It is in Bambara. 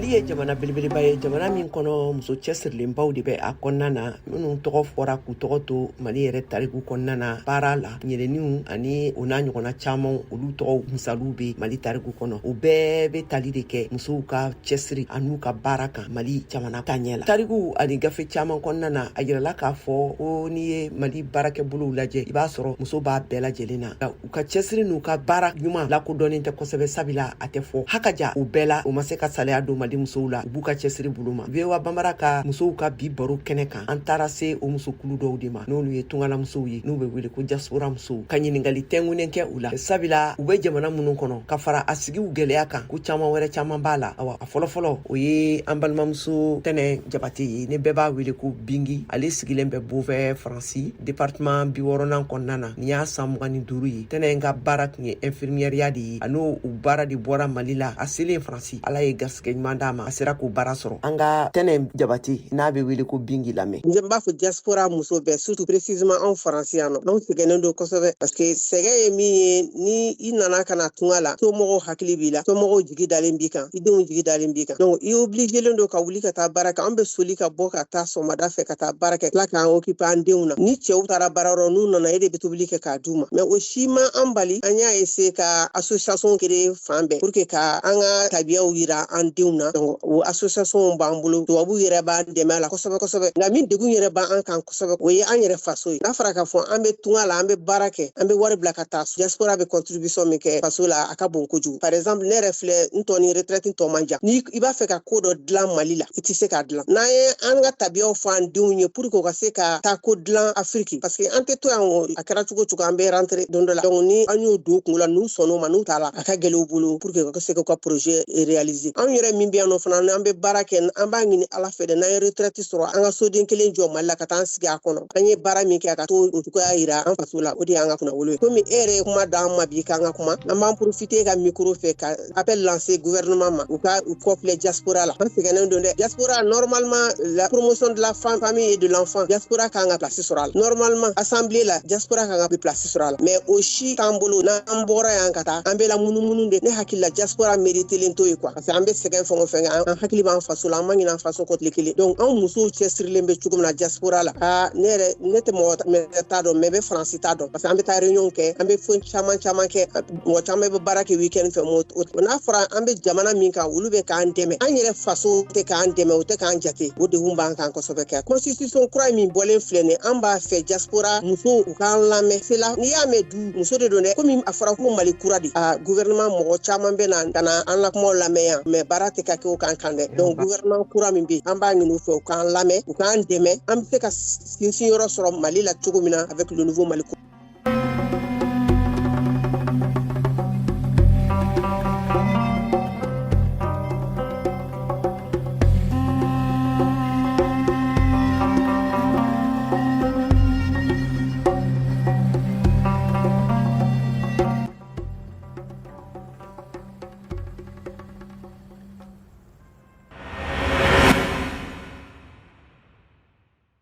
Mali ye jamana belebeleba ye, jamana min kɔnɔ muso cɛsirilenbaw de bɛ a kɔnɔna na, minnu tɔgɔ fɔra k'u tɔgɔ to Mali yɛrɛ tariku kɔnɔna na, baara la ɲɛlɛnniw ani o n'a ɲɔgɔnna caman. Olu tɔgɔw misaliw bɛ Mali tariku kɔnɔ. O bɛɛ bɛ tali de kɛ musow ka cɛsiri an'u ka baara kan Mali jamana taɲɛ la. Tariku ani gafe caman kɔnɔna na, a yirala k'a fɔ ko n'i ye Mali baarakɛbolow lajɛ, i b'a sɔrɔ muso b'a bɛɛ lajɛlen na. U ka cɛsiri n'u ka baara ɲuman lakodɔnnen tɛ kosɛbɛ, sabila a tɛ fɔ haka ja. O bɛɛ la, o ma se ka salaya don Mali musow la u b'u ka cɛsiri bolo ma. VOA Banbara ka musow ka bi baro kɛnɛ kan, an taara se o musokulu dɔw de ma, n'olu ye tungalamusow ye, n'u bɛ wele ko diaspora musow, ka ɲininkali tɛngunnen kɛ u la, sabila u bɛ jamana minnu kɔnɔ, ka fara a sigiw gɛlɛya kan, ko caman wɛrɛ caman b'a la. Awa, a fɔlɔfɔlɔ, o ye an balimamuso Tɛnɛ Jabate ye, ni bɛɛ b'a wele ko Bingi. Ale sigilen bɛ Beauvais, Faransi, département 60nan kɔnɔna na. Nin y'a san 25 ye. Tɛnɛ ka baara tun ye infirmièreya de ye. A n'o baara de bɔra Mali la. A selen Faransi, Ala ye garisɛgɛ ɲuman d'a ma, a sera k'o baara sɔrɔ. An ka Tɛnɛ Jabate, n'a bɛ wele ko Bingi, lamɛn. N b'a fɔ diaspora muso bɛɛ, surtout précisément anw Faransi yan nɔ, anw sɛgɛnnen don kosɛbɛ, parce que sɛgɛn ye min ye, ni i nana ka na tunga la, somɔgɔw hakili b'i la, somɔgɔw jigi dalen b'i kan, i denw jigi dalen b'i kan. Donc i obligelen don ka wuli ka taa baara kɛ. An bɛ soli ka bɔ ka taa sɔgɔmada fɛ ka taa baara kɛ, tila k'an occuper an denw na. Ni cɛw taara baarayɔrɔ, n'u nana, e de bɛ tobili kɛ k'a d'u ma. Mais o si ma an bali, an y'a essayer ka association créer fan bɛɛ pour que ka an ka tabiyaw yira an denw na. Donc o association b'an bolo, tubabuw yɛrɛ b'an dɛmɛ a la kosɛbɛ kosɛbɛ. Nka min degun yɛrɛ b'an kan kosɛbɛ, o ye an yɛrɛ faso ye. N'a fɔra k'a fɔ an bɛ tunga la, an bɛ baara kɛ, an bɛ wari bila ka taa, diaspora bɛ contribution min kɛ faso la, a ka bon kojugu. Par exemple, ne yɛrɛ filɛ, n tɔ ni retraite tɔ man jan. Ni i b'a fɛ ka ko dɔ dilan Mali la, i tɛ se k'a dilan. N'an ye an ka tabiyaw fɔ an denw ye pour que u ka se ka taa ko dilan Afiriki, parce que an tɛ to yan o, a kɛra cogo cogo, an bɛ rentrer don dɔ la. Donc ni an y'o don kun la, n'u sɔnn'o ma, n'u taara, a ka gɛlɛn u bolo pour que u ka se k'u ka projet réaliser. Anw yɛrɛ min bɛ yan nɔ fana, n'an bɛ baara kɛ, an b'a ɲini Ala fɛ dɛ, n'an ye retraite sɔrɔ, an ka soden kelen jɔ Mali la ka taa an sigi a kɔnɔ, an ye baara min kɛ, a ka to o cogoya yira an faso la. O de y'an ka kunnawolo ye. Komi e yɛrɛ ye kuma d'an ma bi k'an ka kuma, an b'an profiter ka micro fɛ ka appel lancer gouvernement ma, u ka u kɔfilɛ diaspora la. An sɛgɛnnen don dɛ. Diaspora, normalement, la promotion de la femme, famille et de l'enfant, diaspora kan ka place sɔrɔ a la. Normalement, assemblée la, diaspora kan ka place sɔrɔ a la, mais o si t'an bolo. N'an bɔra yan ka taa, an bɛ la munumunu de. Ne hakili la, diaspora méritelen to ye quoi, parce que an bɛ sɛgɛn fɛn o fɛn kɛ, an hakili b'an faso la, an ma ɲinɛ an faso kɔ tile kelen. Donc anw musow cɛsirilen bɛ cogo min na diaspora la, aa, ne yɛrɛ, ne tɛ mɔgɔ t'a dɔn, mais bɛ Faransi t'a dɔn, parce que an bɛ taa réunion kɛ, an bɛ fɛn caman caman kɛ, mɔgɔ caman bɛ baara kɛ week-end fɛ. N'a fɔra an bɛ jamana min kan, olu bɛ k'an dɛmɛ, an yɛrɛ faso tɛ k'an dɛmɛ, o tɛ k'an jate. O degun b'an kan kosɛbɛ. Kɛ constitution kura min bɔlen filɛ nin, an b'a fɛ diaspora musow u k'an lamɛn. C'est là, n'i y'a mɛn du, muso de don dɛ. Komi a fɔra ko Mali kura de, a gouvernement mɔgɔ caman bɛ na ka na an la kumaw lamɛn yan, mais baara tɛ ka kɛ o kan kan dɛ. Donc gouvernement kura min bɛ yen, an b'a ɲini u fɛ u k'an lamɛn, u k'an dɛmɛ, an bɛ se ka sinsin yɔrɔ sɔrɔ Mali la cogo min na avec le nouveau Mali.